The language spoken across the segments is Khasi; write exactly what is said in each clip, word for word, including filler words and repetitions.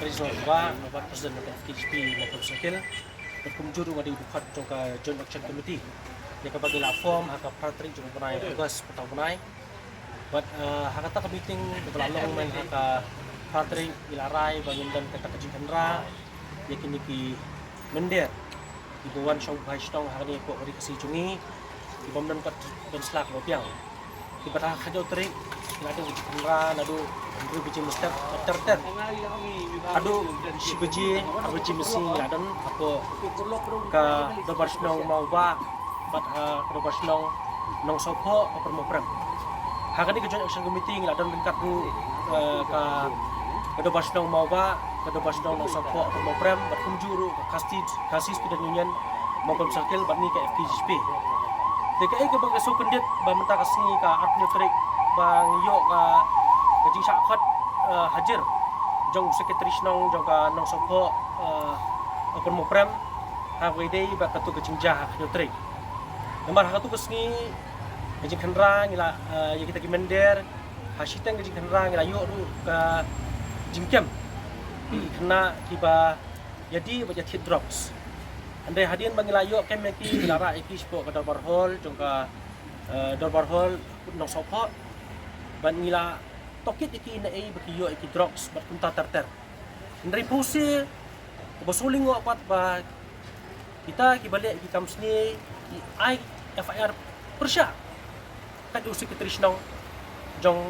Shnong Mawbah, bad President ka F K J P Mawkyrwat Circle. Bad kumjuh ruh nga dei u dkhot jong ka Joint Action Committee ïa kaba ngi la form ha ka phra tarik jong u bnai August mynta u bnai. Bad, eh, ha kata ka meeting kaba la long mynta ha ka phra tarik ngi la rai ba ngin don kata ka jingkhynra ïa kine ki mynder kiba wan sha u bhai shnong ha kane ka ri Khasi jong ngi, kibym don kat ban sla kaba biang. Kiba ha ka khathynñiew tarik ngi la don ka jingkhynra naduh hynriew baje mynstep ter ter haduh shi baje, ar baje mynsngi ngi la don hapoh ka Dorbar Shnong Mawbah bad, eh, ka Dorbar Shnong Nongsohphoh, Upper Mawprem. Ha kane ka Joint Action Committee ngi la don ryngkat ruh, eh, ka, ka Dorbar Shnong Mawbah, ka Dorbar Shnong Nongsohphoh, Upper Mawprem, bad kumjuh ruh ka Khasi, Khasi Student Union Mawprem Circle bad ngi ka F K J P. Te kaei kaba nga sngewkyndit ba mynta ka sngi ka arphew tarik ba ngi ïoh ka, ka jingshah khot, eh, hajir jong u Secretary Shnong jong ka Nongsohphoh, eh, Upper Mawprem, ha kaba ïadei bad katu ka jingjia ha ka hynñiew tarik. Namar ha katu ka sngi ka jingkhynra ngi la, eh, ïa kita ki mynder, ha shiteng ka jingkhynra ngi la ïoh ruh ka jingkem ïa ki khynnah kiba ïadie bad ïa thied drugs. Hynrei hadien ba ngi la ïoh kem ïa ki, ngi la rah ïa ki shapoh ka Dorbar Hall jong ka, eh, Dorbar Hall Nongsohphoh, bad ngi la tohkit ïa ki naei ba ki ïoh ïa ki drugs bad kumta ter ter. Hynrei pawshe kaba sngewlyngngoh pat ba kita kiba leh ki kam sniew ki ai F I R pyrshah kat u Secretary Shnong jong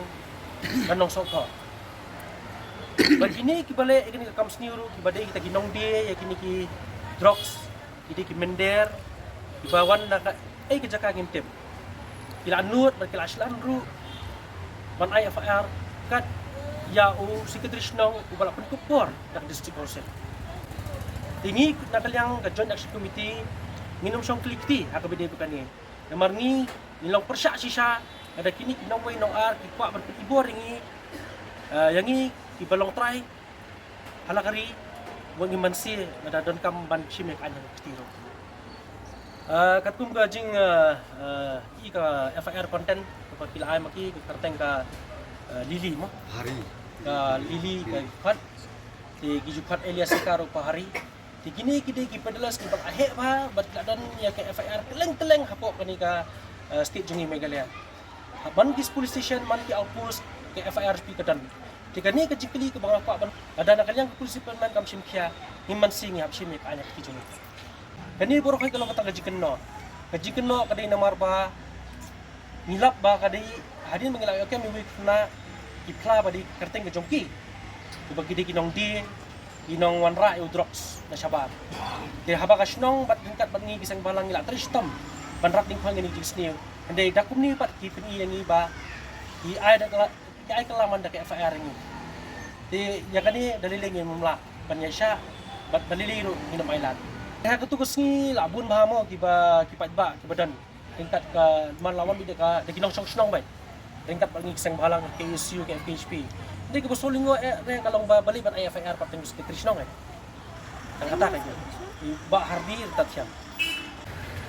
ka Nongsohphoh. Bad kine kiba leh ïa kine ki kam sniew ruh kiba dei kita ki nongdie ïa kine ki drugs, ki dei ki mynder kiba wan na kaei ka jaka ngim tip. Ki la nud bad ki la shlan ruh ban ai F I R kat ïa u Secretary Shnong uba la pynkup por da ka District Council. Te ngi na ka liang ka Joint Action Committee ngin ym shong kli kti ha kaba ïadei bad kane. Namar ngi, ngi long pyrshah shisha, lada kine ki nongwei nongar ki kwah ban pyni bor ïa ngi, eh, ïa ngi kiba long trai ha la ka ri, wat ngim banse lada donkam ban shim ïa ka aiñ ha ka kti ruh. Eh, katkum ka jing, eh, eh, i ka F I R content kaba ki la ai ma ki, ka kyrteng ka, eh, Lily mo? Hari. Ka Lily ka khot. Te ki ju khot alias ka ruh Pahari. Te kine ki dei ki peddlers kiba la heh bha bad ki la don ïa ka F I R kylleng kylleng hapoh kane ka, eh, state jong ngi Meghalaya. Ha ban ki police station, man ki outpost, ka F I R phi ka don. Te kane ka jingkylli kaba nga kwah ban, lada na ka liang ka police department kam shim khia, ngim banse ngi hap shim ïa ka aiñ ha ka kti jong ngi. Kane baroh hi ka long kata ka jingkynnoh. Ka jingkynnoh ka dei namar ba ngi lap ba ka dei hadien ba ngi la ïoh kem iwei i khynnah, ki phla ba dei kyrteng ka jong ki, kiba ki dei ki nongdie, ki nongwanrah ïa u drugs na shabar. Te haba ka shnong bad ryngkat bad ngi ki seng bhalang ngi la trei shitom ban rat diengphna ïa kine ki jingsniew. Hynrei da kumne pat ki pyni ïa ngi ba ki ai da ka la, ki ai kylla man da ka F I R ïa ngi. Te ïa kane da lei lei ngim lah ban ïaishah bad da lei lei ruh ngin ym ailad. Ha katu ka sngi la bun bha mo kiba, ki paidbah kiba don ryngkat ka, man la wan beit da ka, da ki nongshong shnong beit ryngkat bad ngi ki seng bhalang, ka K S U, ka F K J P. Hynrei kaba sngewlyngngoh eh re ka long ba balei ban ai F I R pat ha u Secretary Shnong eh. Tang kata ka jong i Bah Hardi Rytathiem.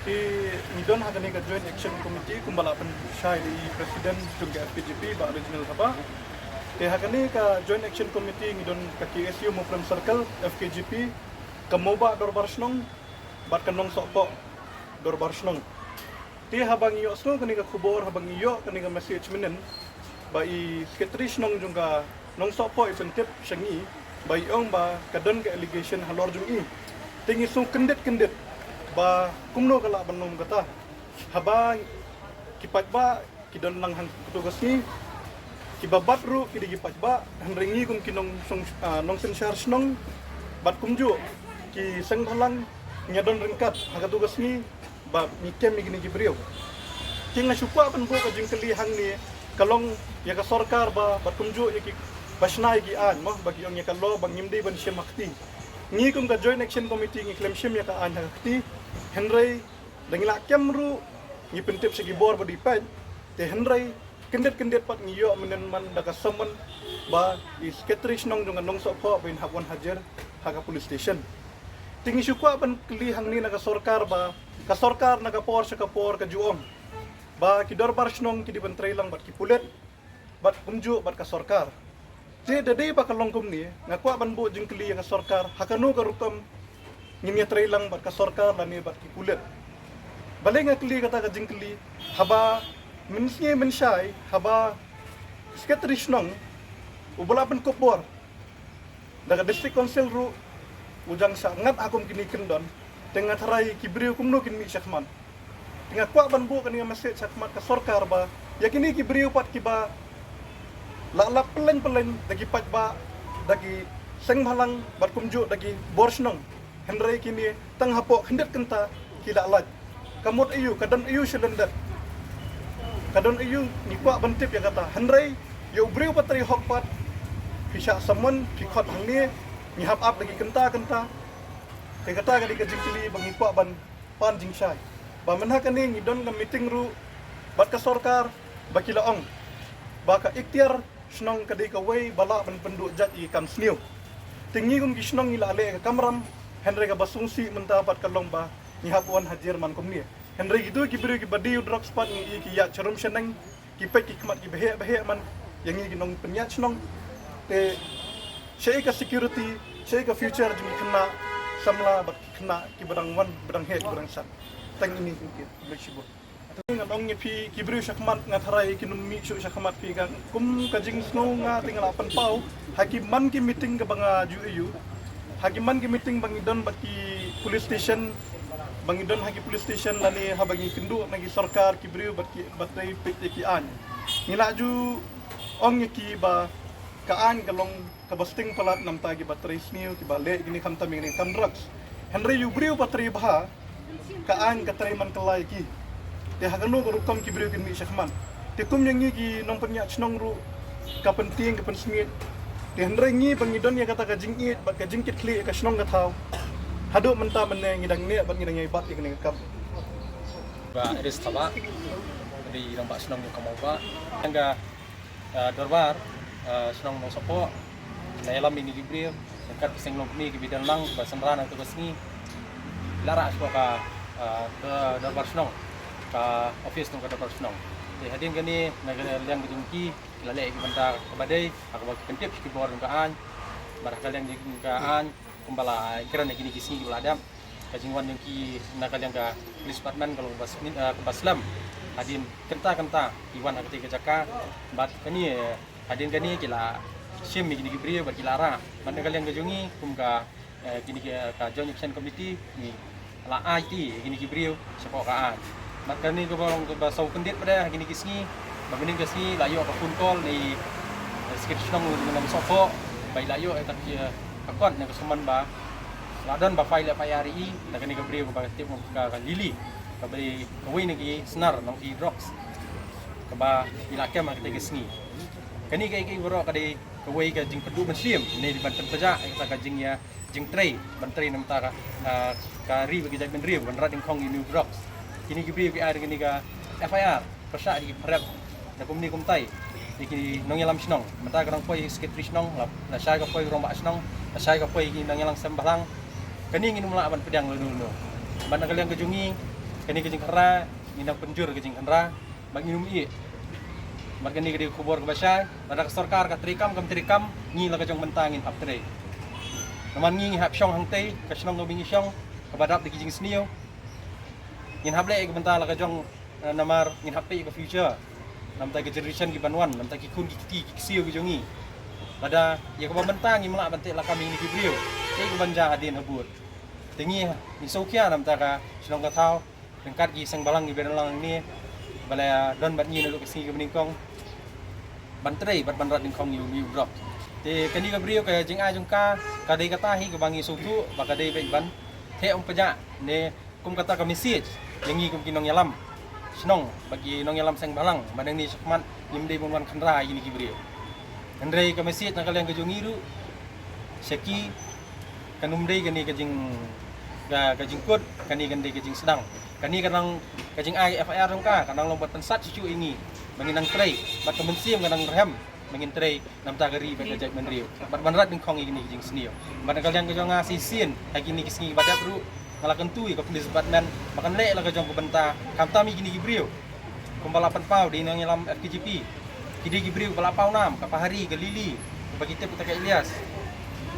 Te ngi don ha kane ka Joint Action Committee kumba la pynshai da i President jong ka F K J P, Bah Reginald Habah. Te ha kane ka Joint Action Committee ngi don ka K S U Mawprem Circle, F K J P, ka Mawbah Dorbar Shnong bad ka Nongsohphoh Dorbar Shnong. Te haba ngi ïohsngew kane ka khubor, haba ngi ïoh kane ka message mynnin, ba i Secretary Shnong jong ka Nongsohphoh i pyntip sha ngi ba i ong ba ka don ka allegation halor jong i. Te ngi sngewkyndit kyndit ba kumno ka lah ban long kata. Haba ki paidbah ki don lang hangto ka sngi, kiba bat ruh ki dei ki paidbah, hynrei ngi kum ki nong, song, ah, nongsynshar shnong bad kumjuh ki seng bhalang ngi ïa don ryngkat ha kato ka sngi ba ngi kem ïa kine ki briew. Te nga shu kwah ban buh ka jingkylli hangne, ka long ïa ka sorkar ba, bad kumjuh ïa kiba shna ïa ki aiñ mo, ba ki ong ïa ka law ba ngim dei ban shim ha kti. Ngi kum ka Joint Action Committee ngi khlem shim ïa ka aiñ ha ka kti, hynrei da ngi la kem ruh ngi pyntip sha ki bor ba dei peit. Te hynrei kyndit kyndit pat ngi ïoh mynnin man da ka summon ba i Secretary Shnong jong ka Nongsohphoh ba in hap wan hajir ha ka police station. Te ngi shu kwah ban kylli hangne na ka sorkar ba, ka sorkar na ka por sha ka por ka ju ong ba ki dorbar shnong ki dei ban trei lang bad ki pulit bad kumjuh bad ka sorkar. Te da dei ba ka long kumne, nga kwah ban buh jingkylli ïa ka sorkar, ha kano ka rukom ngin ïatrei lang bad ka sorkar lane bad ki pulit. Balei nga kylli kata ka jingkylli, haba mynsngi mynshai, haba Secretary Shnong uba la pynkup bor da ka District Council ruh u jang sha ngat ha kum kine ki kyndon. Te nga tharai ki briew kumno kin mih shakhmat. Te nga kwah ban buh kane ka message shakhmat ka sorkar ba ïa kine ki briew pat kiba la lap pylleng-pylleng da ki paidbah, da ki seng bhalang bad kumjuh da ki bor shnong. Hynrei kine tang hapoh khyndiat kynta ki la lait. Ka mut aiu, ka don aiu shalyndet. Ka don aiu, ngi kwah ban tip ïa kata. Hynrei ïa u briew ba trei hok pat, phi shah summon, phi khot hangne, ngi hap ap da ki kynta kynta. Te kata ka dei ka jingkylli ba ngi kwah ban pan jingshai. Ba mynha kane ngi don ka meeting ruh bad ka sorkar, ba ki la ong ba ka iktiar shnong ka dei kawei ba lah ban pynduh jait ïa ki kam sniew. Te ngi kum ki shnong ngi la leh ka kamram, hynrei kaba sngewsih mynta pat ka long ba ngi hap wan ha jyrman kumne. Hynrei kito ki briew kiba die ïa u drugs pat ngi ïohi ki ïaid sharum shaneng, ki peit ki khmat kiba heh ba heh man ïa ngi ki nongpynïaid shnong. Te shaei ka security, shaei ka future jong ki khynnah samla bad ki khynnah kiba dang wan, ba dang heh, kiba dang san. Tang ine ki, khublei shibun. Te ngan ong ïa phi ki briew shakhmat, nga tharai kin ym mih shuh shakhmat phi, ka kum ka jingsngew nga te nga la pynpaw ha ki man ki meeting kaba nga ju ïoh, ha ki man ki meeting ba ngi don bad ki police station, ba ngi don ha ki police station lane haba ngi kynduh na ki sorkar ki briew bad ki ba trei peit ïa ki aiñ. Ngi la ju ong ïa ki ba ka aiñ ka long kaba sting palat namta kiba trei sniew, kiba leh kine khamtam ïa kine kam drugs. Hynrei ïa u briew ba trei bha, ka aiñ ka trei man kylla ïa ki. Te ha kano ka rukom ki briew kin mih shakhmat. Te kum ïa ngi ki nongpynïaid shnong ruh ka pyntieng ka pynsmiej. Te hynrei ngi ba ngi don ïa kata ka jingïeit bad ka jingkitkhlieh ïa ka shnong ka thaw, haduh mynta mynne ngi dang neh bad ngi dang ïai bat ïa kane ka kam. Ba Aris Thabah, ka dei rangbah shnong jong ka Mawbah. Tang ka ah, dorbar, ah, shnong Nongsohphoh, la ïalam ïa kine ki briew, ryngkat ki seng longkmie kiba ïadon lang, ba synran ha kato ka sngi, la rah sha ka, ah, dor-, dorbar shnong, ka office jong ka dorbar shnong. Te hadien kane, na ka liang ka jong ki, ki la leh ïa ki bynta kaba dei, ha kaba ki pyntip ïa ki bor jong ka aiñ, bad ha ka liang jong ka aiñ, kumba la kren ha kine ki sngi kiba la dep. Ka jingwan jong ki na ka liang ka police department ka long kaba smi-, eh, kaba slem. Hadien kynta kynta ki wan ha katei ka jaka. Bad kane, eh, hadien kane ki la shim ïa kine ki briew bad ki la rah. Bad na ka liang ka jong ngi kum ka, eh, kine ki, eh, ka Joint Action Committee ngi la ai ti ïa kine ki briew shapoh ka aiñ. Bad kane kaba long kaba saw kyndit pat de ha kine ki sngi, ba mynnin ka sngi la ïoh ka phone call na i, eh, Secretary Shnong Nongsohphoh, ba i la ïoh ïa ka, eh, ka kot ne ka summon ba la don ba file F I R ïa i, na kane ka briew kaba tip ka, ka Lily, kaba dei kawei na ki snar nong ki drugs, kaba i la kem ha katei ka sngi. Kane kaei kaei baroh ka dei kawei ka jingpynduh mynsiem ne ban pynpjah ïa kata ka jingïa jingtrei, ban trei na bynta ka, ah, ka ri bad ka jaitbynriew, ban rat dyngkhong ïa une u drugs. Kine ki briew ki ai da kane ka F I R, pyrshah ïa ki pharep, da kumne kumtai ïa ki nongïalam shnong. Mynta ka dang poi secretary shnong, la, lashai ka poi rangbah shnong, lashai ka poi ki nongïalam sem bhalang. Kane ngin ym lah ban pdiang lano lano. Bad na ka liang ka jong ngi, kane ka jingkhynra, ngi nang pynjur ka jingkhynra. Bad ngin ym ïeh. Bad kane ka dei ka khubor kaba shai, lada ka sorkar ka treikam kam treikam, ngi la ka jong mynta ngin hap trei. Namar ngi ngi hap shong hangtei, ka shnong kaba ngi shong, kaba dap da ki jingsniew. Ngin hap leh ïa ka bynta la ka jong, eh, namar ngin hap peit ïa ka future. Namar ka generation ki ban wan, namar ki khun ki kti ki ksiew ki jong ngi. Lada ïa kaba mynta ngim lah ban teh lakam ïa kine ki briew, ïa ka ban jia hadien habud. Te ngi, ngi sngewkhia namar ka shnong ka thaw, ryngkat ki seng bhalang kiba don lang hangne, ba la don bad ngi naduh ka sngi kaba nyngkong, ban trei bad ban rat nyngkong ïa u, ïa u drok. Te kane ka briew ka jingai jong ka, ka dei kata hi kaba ngi sngewthuh ba ka dei beit ban theh ym pjah ne kum kata ka message ïa ngi kum ki nongïalam shnong bad ki nongïalam seng bhalang, ba nangne shakhmat ngim dei ban wan khynra ïa kine ki briew. Hynrei ka message na ka liang ka jong ngi ruh sha ki, kan ym dei kane ka jing, ka, ka jingkut, kane kan dei ka jingsdang. Kane ka dang ka jingai F I R jong ka, ka dang long bad pynsat shuh shuh ïa ngi ba ngin nang trei, bad ka mynsiem ka dang rhem ba ngin trei namar ka ri bad ka jaitbynriew, bad ban rat nyngkong ïa kine ki jingsniew. Bad na ka liang ka jong nga shisien ha kine ki sngi ba dep ruh, nga la kyntu ïa ka police department ba kan leh la ka jong ka bynta khamtam ïa kine ki briew. Kumba la pynpaw da i nongïalam F K J P, ki dei ki briew ba la paw nam, ka Pahari, ka Lily, Ba ki tip kata ka Ilyas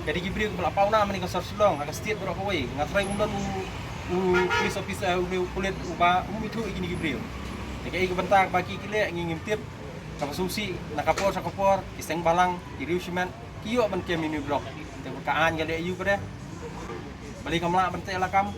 ka dei ki briew kiba la paw nam ha kane ka sor Shillong, ha ka state baroh kawei. Nga trai um don u, u police officer, u, u pulit uba um ithuh ïa kine ki briew. Te kaei ka bynta ba ki ki leh ngi ngim tip. Kaba sngewsih na ka por sha ka por ki seng balang, ki riew shimet ki ïoh ban kem ïa une u drok. Te ka aiñ ka leh aïu pat de? Balei kam lah ban teh lakam?